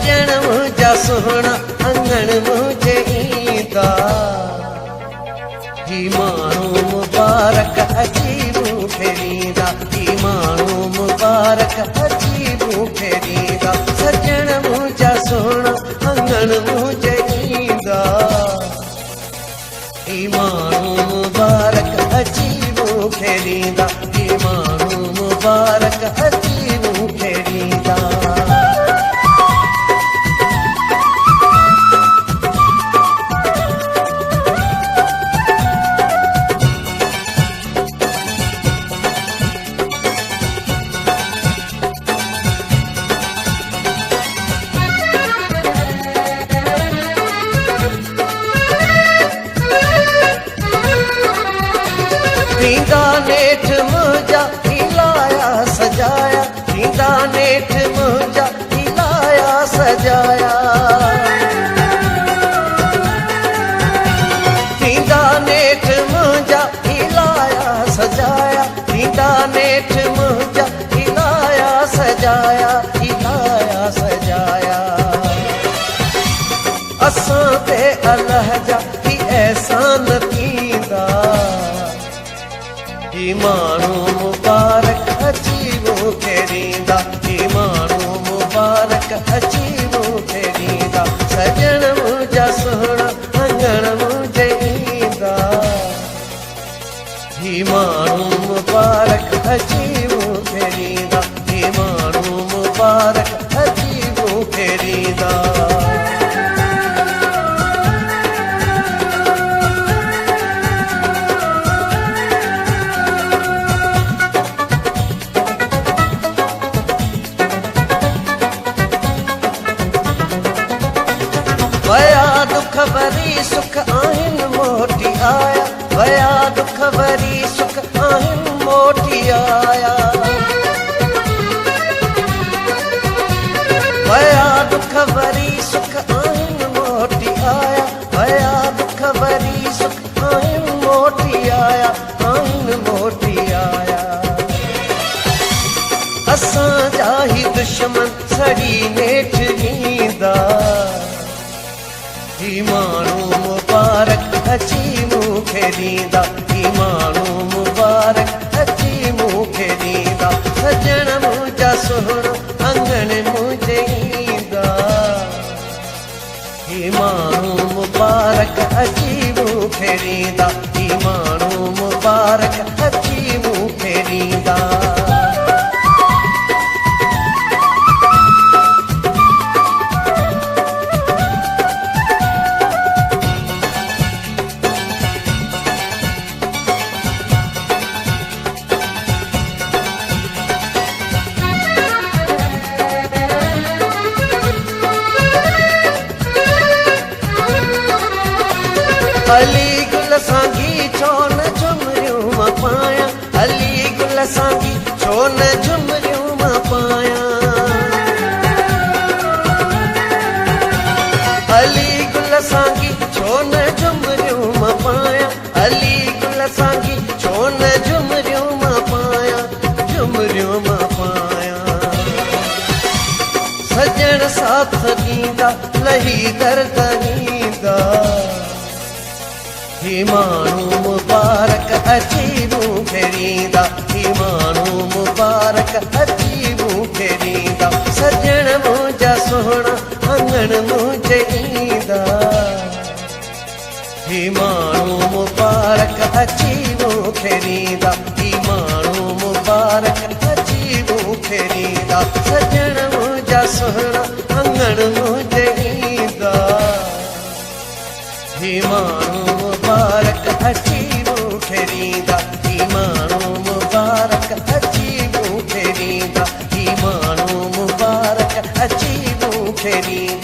سڄڻ منهنجا سهڻا اڱڻ منهنجي ايندا. هي ماڻهو مبارڪ اچي مون کي ڏيندا، هي ماڻهو مبارڪ اچي مون کي ڏيندا. سڄڻ منهنجا سهڻا اڱڻ منهنجي ايندا. هي ماڻهو مبارڪ اچي مون کي ڏيندا، هي ماڻهو مبارڪ اچي مون کي ڏيندا. ٿيندا نيٺ منهنجا هلايا سجايا، ٿيندا نيٺ منهنجا هلايا سجايا. ٿيندا نيٺ منهنجا هلايا سجايا، ٿيندا نيٺ منهنجا هلايا سجايا، هلايا سجايا. اسان تي الله جا هي احسان ٿيندا. هي ماڻهو مبارڪ اچي مون کي ڏيندا، هي ماڻهو مبارڪ اچي مون کي ڏيندا. سڄڻ منهنجا سهڻا اڱڻ منهنجي ايندا. هي ماڻهو مبارڪ اچي مون کي ڏيندا، هي ماڻهو مبارڪ اچي مون کي ڏيندا. ويا دک وري سک آهن موٽي آيا، ويا دک وري سک آهن موٽي آيا. ويا دک وري سک آهن موٽي آيا، ويا دک وري سک آهن موٽي آيا، آهن موٽي آيا. اسان جا هي دشمن سڙي نيٺ ويندا. هي ماڻهو مبارڪ اچي مون کي ڏيندا، هي ماڻهو مبارڪ اچي مون کي ڏيندا. سڄڻ منهنجا سهڻا اڱڻ منهنجي ايندا. هي ماڻهو مبارڪ اچي مون کي ڏيندا، هي ماڻهو مبارڪ اچي مون کي ڏيندا. علي گل سانگي ڇو نه جهمريون مان پايان، علي گل سانگي ڇو نه جهمريون مان پايان. علي گل سانگي ڇو نه جهمريون مان پايان، علي گل سانگي ڇو نه جهمريون مان پايان، جهمريون مان پايان. سڄڻ ساٿ ڏيندا لهي درد ايندا. هي ماڻهو مبارڪ اچي مون کي ڏيندا، هي ماڻهو مبارڪ اچي مون کي ڏيندا. سڄڻ منهنجا سهڻا اڱڻ منهنجي ايندا. هي ماڻهو مبارڪ اچي مون کي ڏيندا، هي ماڻهو مبارڪ اچي مون کي ڏيندا. سڄڻ منهنجا سهڻا اڱڻ منهنجي ايندا. هي ماڻهو مبارڪ اچي مون کي ڏيندا، هي ماڻهو مبارڪ اچي مون کي ڏيندا، هي ماڻهو مبارڪ اچي مون کي ڏيندا.